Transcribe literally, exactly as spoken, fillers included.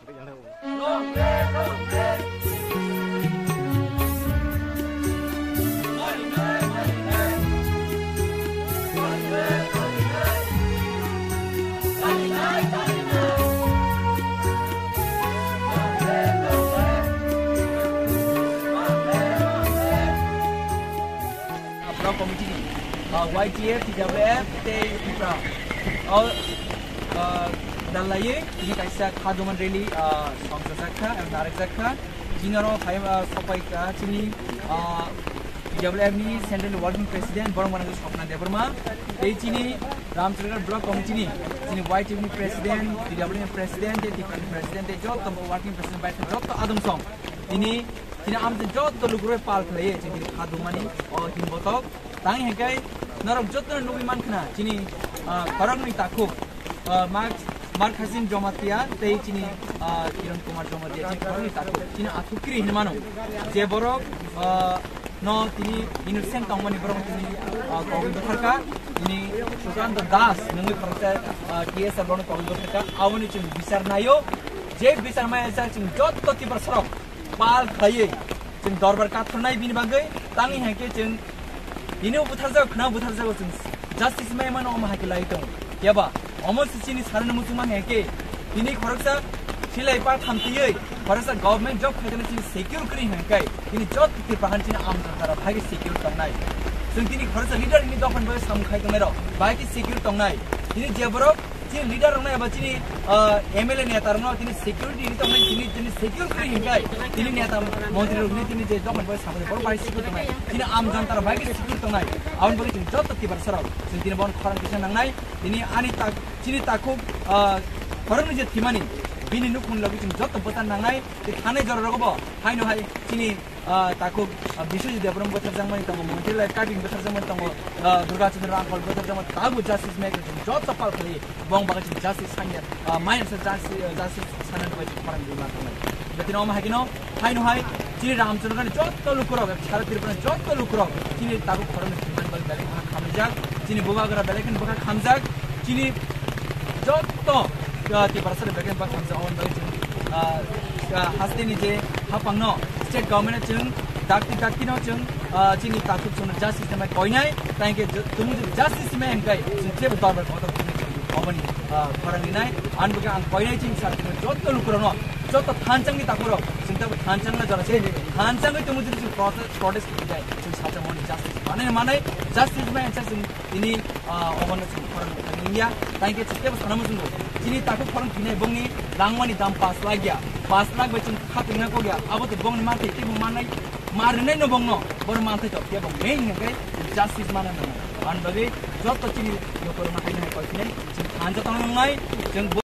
Block committee ni, ah, Y T F, T W F tei Tipra. O, ah, dalaiwi tini kaisa khaduman rally, ah, songchajak kha, eba narwkjak kha. Chini oro phai, ah, sopai kha chini, ah, T W F ni Central Working President borok mano Swapna Debbarma. Tei chini Ramchandra Block Committee ni chini Y T F ni President, T W F ni President, tei Tipra ni President, tei joto Working President bai khe joto adong song. Tini, tini amtwi joto lukurok pal khlaiwi chini kha dumani o himbotok. Tang hingkai norok joto nugwi mankhna chini, ah, khoroknwi takhuk, ah, Mark, Mark Hasim Jamatia tei chini, ah, Kiran Kumar Jamatia chini khoroknwi takhuk. Chini athukiri hinmano je borok, ah, no tini innocent tongmani borok tini, ah, kogwi bwtharkha. Tini Sushanta Das nungwi khoroksa, ah, T S R borokno kogwi bwtharkha. Aboni chwng bichar naio. Je bichar maya jak chwng joto Tiprasarok pal khlaiwi chwng dorbar kathornai bini bagwi tangwi hai khe chwng tini butharjago khna butharjago chwng justice mai mano omo hai khe lai tong. Yaba omo se chini sarani muchungma hai khe tini khoroksa silai pa thamtwiwi khoroksa government job khaitani chini secure kwrwi hai khe tini joto Tripura han chini amjotara bhai secure tongnai. Chwng tini khoroksa leader ni dophani bagwi samung khai tongnai rok bhai khe secure tongnai. Tini je borok chini leader rokno eba chini, ah, M L A neta rokno tini security ni tongmani tini, tini secure khe hinkai tini neta montri rokni tini je dophani bai samani borok bai secure tongnai, tini am jantar bai khe secure tongnai. Aboni bagwi chwng joto Tiprasa rok chwng tini bon khorang kisa nangnai. Tini ani tak, chini takhuk, ah, khorang ni je thimani bini nukhung lagwi chwng joto bwtan nangnai. Tei thanai jora rogo bo haino hai chini ah, takhuk, ah, Biswajit Debbarma bwtharjakmani tongo, Montri Lai Kaping bwtharjakmani tongo, ah, Durga Chandra Rangkhol bwtharjakmani, tabuk justice maker chwng joto pal khlai, bong bagwi chwng justice sanya, ah, maya sa justice, ah, justice sanani bagwi chwng khorang rwma thangnai. Betino omo hai kheno, haino hai, chini Ramchandra ni joto lukurok, sara Tripura ni joto lukurok, chini takhuk khorang ni thwimani bagwi belai kheno khamjak, chini bubagra belai kheno bwkha khamjak, chini joto, ah, Tiprasa ni belai kheno bwkha khamjak, aboni bagwi chwng, ah, ah, hasteni je haphangno state government chwng dakti dakti no chwng, ah, chini takhuk chwngno justice nai koinai, tangke tumung justice mai hingkai chwng jebo dorbar kotor oboni, ah, khorang rinai, ang bwkha ang koinai chini sar joto lukurokno, joto thanchangni takhukrok, chwng tabo thanchangna jora se thanchangwi tumung justice protest, protest khainai, chwng sacha moni justice manai manai, justice mai hingsa chwng Tini, ah, obono chwng khorang bwthang wngya. Tangke chwng tebo sana muchungo. Chini takhuk khorang thinai bongni langmani dam pash lakh ya. Pash lakh bai chwng khatungna kokya. Abo tei bongni mantwi teibo mannai, marinai no bongno. Boro mantwi tok ya bong main hingke justice mana nango. Ani bagwi joto chini joto rokno haino hai koi thinai. Chwng thansa tongna nangnai. Chwng